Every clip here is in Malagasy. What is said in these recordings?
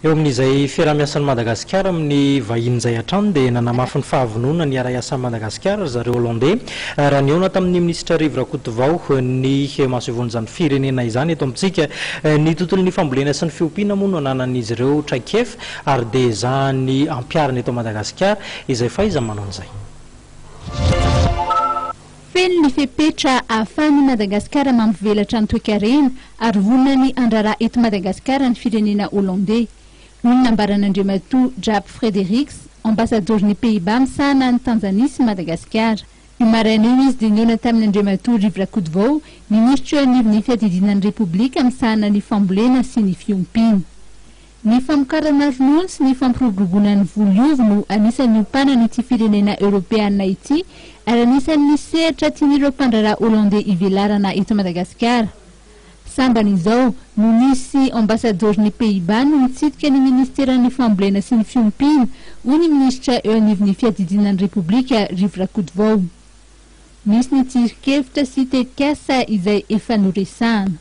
Eo amin'izay fiaraha-miasan'i Madagasikara amin'ny vahiny izay hatrany dia nanamafy ny fahavononana ny hiara-hiasa amin'i Madagasikara ry zareo Holandey raha nihaona tamin'ny minisitra Rivo Rakotovao ny masoivohon'izany firenena izany eto amintsika. Ny tontolon'ny fambolena sy ny fiompiana moa no ananan'izy ireo traikefa ary dia ezahany ampiharina eto Madagasikara izay fahaiza-manao izay. Feno ny fepetra ahafahan'i Madagasikara mampivelatra ny toekarena ary vonona ny handraharaha eto Madagasikara ny firenena Holandey. Hoy ny nambaran'Andriamatoa Jaap Frederiks, ambasadaoron'i Pays-Bas misahana an'i Tanzania sy Madagasikara. Io maraina io izy dia nihaona tamin'i Andriamatoa Rivo Rakotovao, minisitra eo anivon'ny fiadidiana ny Repoblika misahana ny fambolena sy ny fiompiana. Ny famokarana ronono sy ny fampiroboroboana ny voly ovy no anisan'ny niompanan'ity firenena eoropeana ity ary anisan'ny sehatra tian'ireo mpandraharaha Holandey hivelarana eto Madagasikara. Sambany izao no nisy ambasadaoron'ny Pays-Bas no nitsidika ny minisiteran'ny fambolena sy ny fiompiana, hoy ny minisitra eo anivon'ny fiadidiana ny Repoblika, Rivo Rakotovao. Misy ny tsirin-kevitra sy tetikasa izay efa noresahana.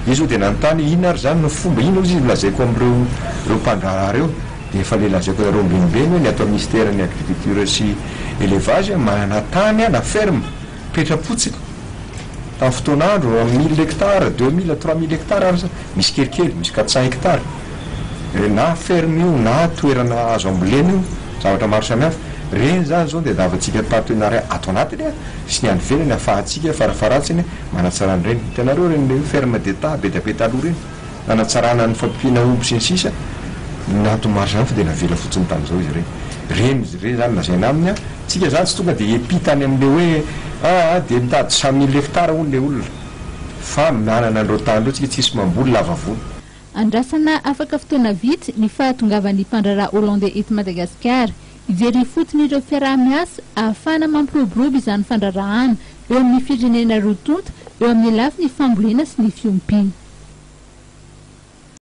Izy zao dia nanontany hoe inona ary izany no fomba, inona hozy izy no lazaiko amin'ireo ireo mpandraharaha ireo, dia efa le lazaiko anareo ambenimbeny hoe ny ato amin'ny minisiteran'ny agriculture sy élevage manana tany na ferme mipetra-potsiny tamin'ny fotoan'andro eo amin'ny mille hectares, 2000, 3000 hectares ary aza, misy kelikely, misy 400 hectares, na ferme io na toerana azo ambolena io, zavatra maro samihafa, ireny izany izao dia davantsika partenariat ato anatiny sy ny any ivelany ahafahantsika farafaharatsiny manatsara an'ireny. Hitanareo ireny le hoe ferme d'Etat be dia be taloha ireny, nanatsarana ny fampiana omby sy ny sisa, ny antony maro samihafa dia navela fotsiny tamin'izao izy ireny. Ireny ireny izany lazaina aminy an, tsika izany tsy tonga dia hiampita any amin'ilay hoe aa dia mitady 100 mille hectares hono ilay olona, fa manana an'ireo tany ireo tsika tsisy mamboly lava volo. Andrasana afaka fotoana vitsy ny fahatongavan'ny mpandraharaha Holandais eto Madagasikara hijery ifotony ireo fiaraha-miasa ahafahana mampiroborobo izany fandraharahana eo amin'ny firenena roa tonta eo amin'ny lafiny fambolena sy ny fiompiana.